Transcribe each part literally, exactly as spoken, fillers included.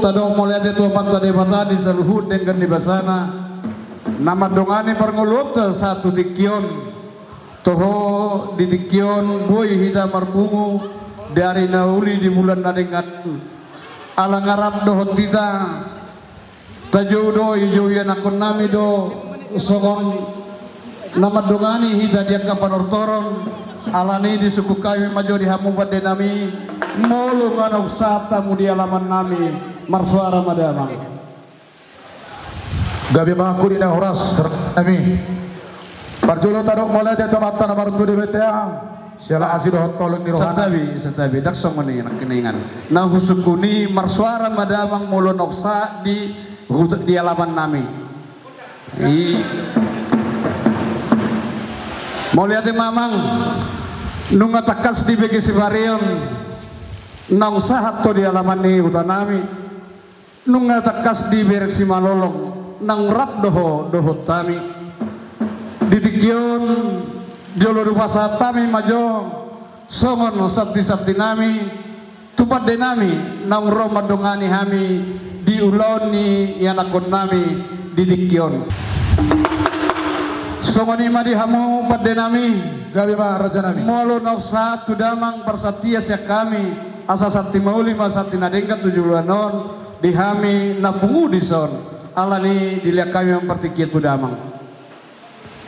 Tadok mauliate tu Amanta Debata di saluhut denggan ni basana, na mandongani parngoluonta sahat tu tingki on. Toho di tingki on boi hita marpungu di ari na uli di bulan na denggan. Ala nga rap dohot hita, tajou do, ijou ianakkonnami do, songon na mandongani hita di angka panortoron. Alani i disungkun hami ma jo di hamu pandenami, molo nga naung sahat hamu di alamannami, marsuara ma damang. Gabe ma angka na horas, rajanami. Parjolo tadok mauliate tu Amanta na martua Debata, siala asi dohot holong ni rohana. Santabi, santabi, ndang songon i nangkiningan. Na husungkun i marsuara ma damang molo naung sahat di, di alamannami. I. Mauliate ma amang, nunga tangkas dibege sipareon naung sahat ho di alaman ni hutanami, nunga tangkas dibereng simalolong naung rap do ho dohot hami. Di tingki on jolo dipasahat hami ma jo songon santisantinami tu pandenami naung ro mandongani hami di ulaon ni ianakkonnami di tingki on. Songon i ma di hamu pandenami. Gabe ma rajanami. Molo naung sahat tu damang parsantian sian hami, asa santi mauli ma santi na denggan tu joloan on di hami na pungu dison. Alani i dilehon hami ma partingkian tu damang.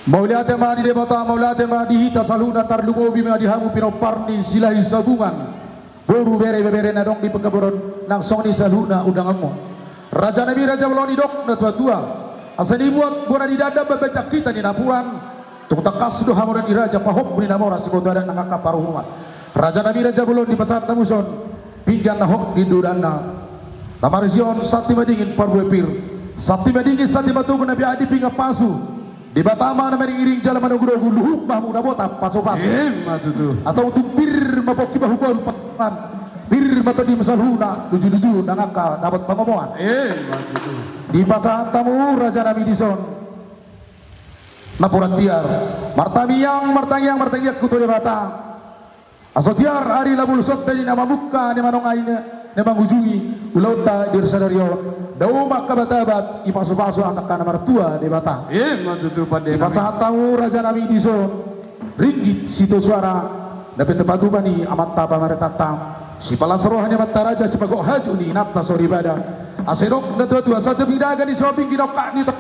Mauliate ma di Debata, mauliate ma di hita saluhutna, tarlumobi ma di hamu pinompar ni Silahi Sabungan, boru, bere, ibebere na adong di Pekanbaru on, nang songon i saluhutna undanganmu. Rajanami raja bolon, didok natuatua, asa dibuat bona ni dandang, mambahen jangkita ni napuran, tung tangkas do hamoraon ni raja, pahompu ni na mora, siboto adat nang angka paruhuman. Rajanami raja bolon, dipasahat hamu dison pinggan na hot di dudanna, na marisi on: Santi madingin parbue pir, santi madingin santi matogu, na peak di pinggan pasu, Debata ma na mangiringiring jala manogunogu, luhut ma hamu dapotan pasupasu. Ima tutu. Asa tung pir ma pongki bahu boru patungan, pir ma tondi saluhutna, lujuluju nang angka dapot pangomoan. Ima tutu. Dipasahat hamu rajanami dison napuran tiar, martangiang, martangiang, martangiang tu Debata. Asa tiar ari na bolus on, di na mamungka, na manongai, na mangujungi ulaonta di sadari on, dao ma angka abat-abat, dipasupasu angka na martua Debata. Ima tutu pandenami. Dipasahat hamu rajanami dison ringgit sitio suara, na pinatupa ni amanta pamarentanta, sipalas roha ni amanta raja, sipagok hajut ni inanta soripada. Asa didok natuatua, satu bidang ni soping, didok ni to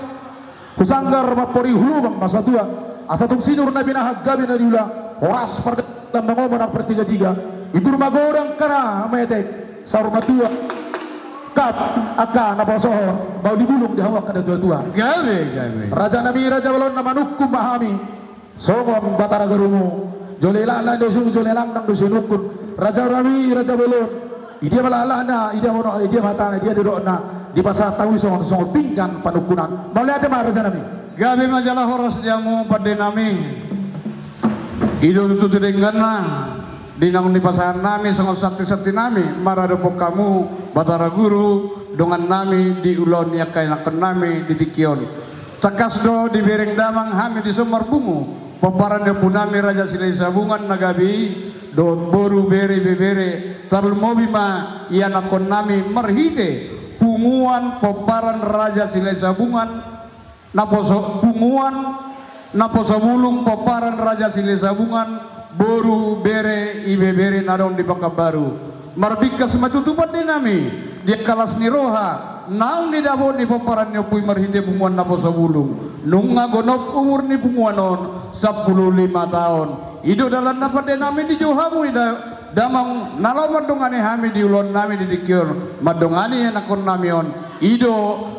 Husanggar ma pori, hulobang ma satua, asa tung sinur na pinahan gabe na niula, horas pardalan mangomo nang partigatiga, ibur magodang angka na metek, saur matua kap angka na posohor, bahu di bulung di hamu angka na tuatua. Gabe, gabe. Rajanami raja bolon, na manungkun ma hami songon batara guru mu, jolo langlang do sung, jolo langlang do sinungkun. Rajanami raja bolon, idia ma langkangna, idia ma unokna, idia ma hatana, idia didokna, dipasahat hamu songon, songon pinggan panungkunan. Mauliate ma rajanami. Gabe ma jala horas di hamu pandenami. I do tutu dengganna di naung nipasahatnami songon santisantinami maradophon hamu, batara guru, dongannami di ulaon ni angka ianakkonnami di tingki on. Tangkas do dibereng damang hami dison marpungu pomparan ni ompunami Raja Silahisabungan na gabe i, dohot boru, bere, ibebere, tarlumobi ma ianakkonnami marhite punguan pomparan Raja Silahisabungan, naposo, punguan naposo bulung pomparan Raja Silahisabungan, boru, bere, ibebere na adong di Pekanbaru. Marbingkas ma tutu pandenami di angka las ni roha naung nidapot ni pomparan ni ompu i marhite punguan naposo bulung. Nunga gonop umur ni punguan on sampulu lima taon. I do dalanna pandenami, dijou hamu i da-, damang na laho mandongani hami di ulaonnami di tingki on, mandongani ianakkonnami on. I do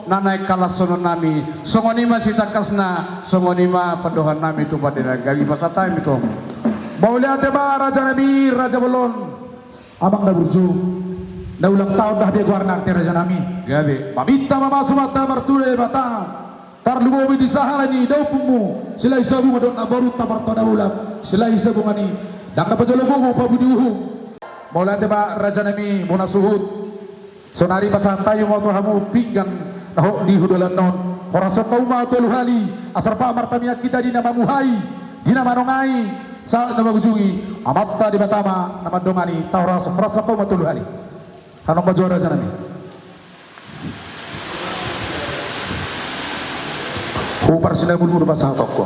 na naeng halashononnami. Songon i ma sitangkasna, songon i ma pandohannami tu pandenami. Gabe, pasahat hami tu hamu. Mauliate ma rajanami raja bolon. Amang na burju, na ulang taon do hape goarna ate rajanami. Gabe. Maminta ma mamasu-masu tu Amanta Debata, tarlumobi di sahala ni da ompumu Silahisabungan dohot na borunta martua Nabolon, Silahisabungan i, ndang na pajolo gogo pabuni uhum. Mauliate ma rajanami, bona suhut. Saonari pasahat hami ma tu hamu pinggan na hot di hudolana on. Horashon hamu ma tolu hali, asa rap martangiang hita di na mamuhai, di na manongai, sahat na mangujungi. Amanta Debata ma na mandongani. Tahoras, horashon hamu ma tolu hali. Hanon ma jo rajanami. Huparsinabulmu do pasahatonku.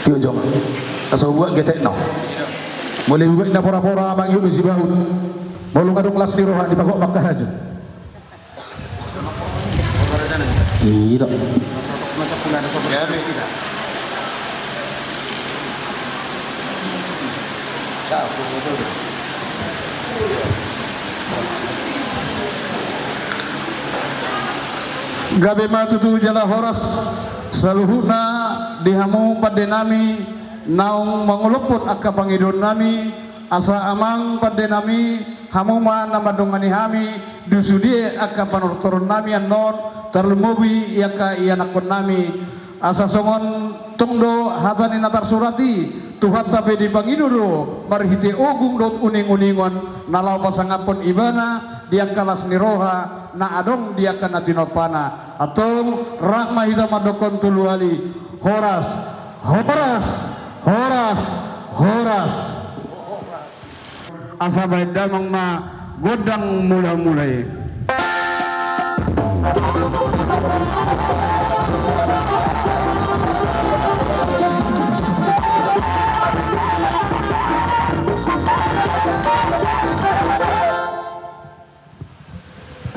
Tio joma. Asa hubuat getekna. Molo hubuat na pora-pora mangido sibaut. Molo nunga adong las ni roha dipagopak haju. Ida. Gabe ma tutu jala horas saluhutna di hamu pande nami naung mangolophon angka pangidoan nami. Asa amang pande nami, hamu ma na mandongani hami di sude angka panortoron nami annon, tarlumobi i angka ianakhon nami. Asa songon tong do hata ni na tarsurat i, Tuhanta pe dipangido do marhite ogung dohot uning-uningon na laho pasangaphon ibana di angka las ni roha na adong di angka na tinompana. Antong rap ma hita mandokhon tolu hali: Horas, horas, horas, horas. Asa baen damang ma gondang mula-mula i.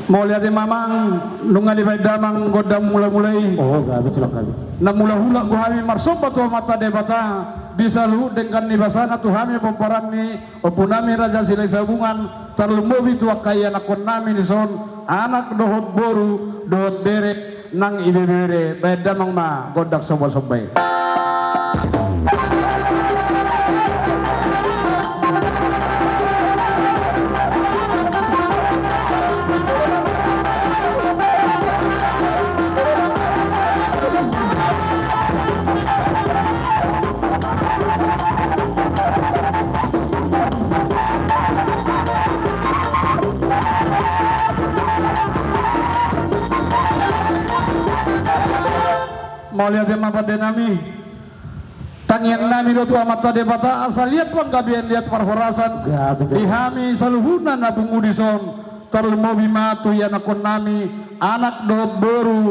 Mauliate ma amang, nunga dibaen damang gondang mula-mula i. Oh, gabe tulang kami. Na mula-mula do hami marsomba tu Amanta Debata di saluhut denggan ni basana tu hami pomparan ni ompu nami Raja Silahisabungan, tarlumobi tu angka ianakhon nami dison, anak dohot boru dohot bere nang ibebere. Baen damang ma gondang somba-somba i. Mauliate ma pande nami. Tangiang nami do tu Amanta Debata asa liat panggabean, liat parhorasan di hami saluhutna na pungu dison, tarlumobi ma tu ianakhon nami, anak dohot boru,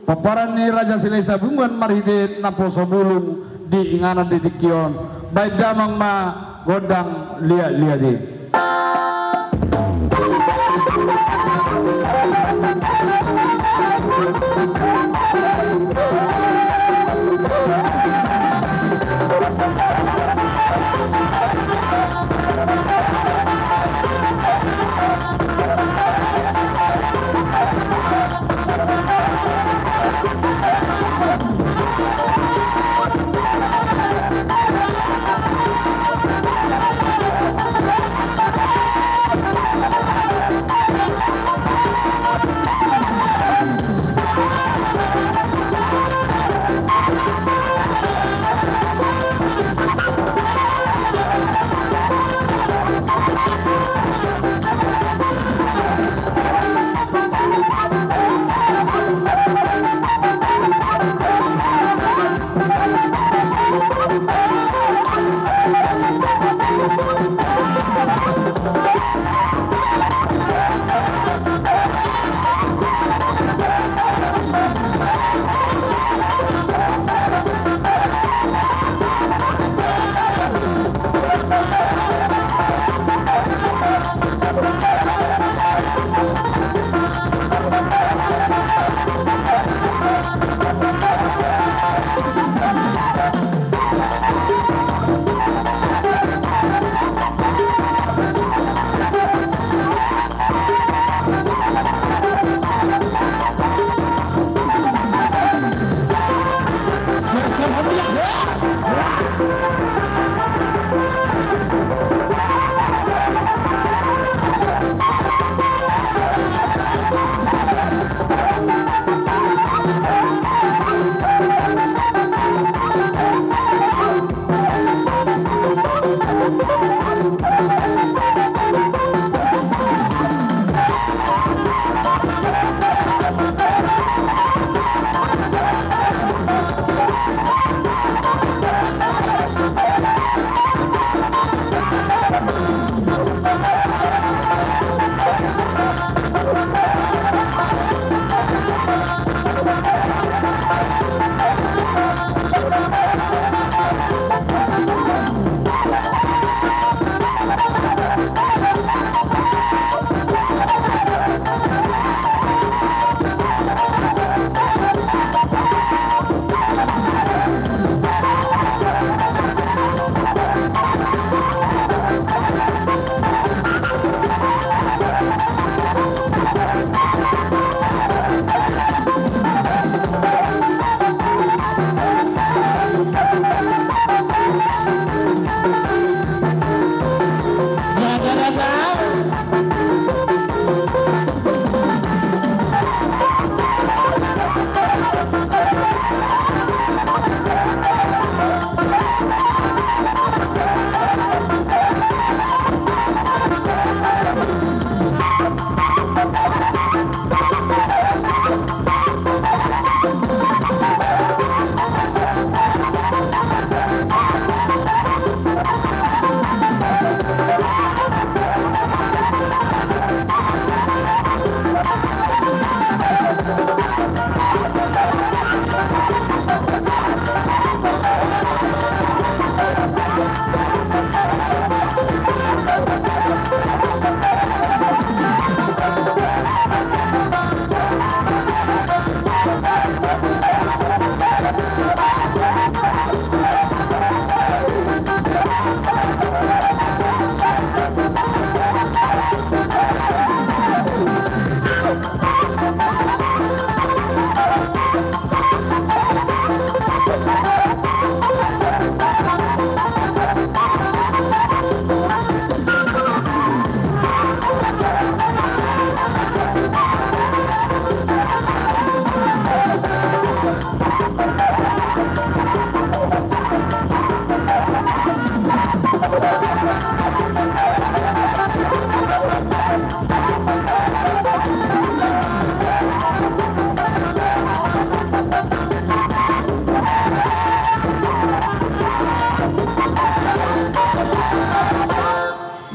pomparan ni Raja Silahisabungan marhite naposo bulung di inganan di tingki on. Baen damang ma gondang liat-liat i.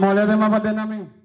Mauliate ma pande nami.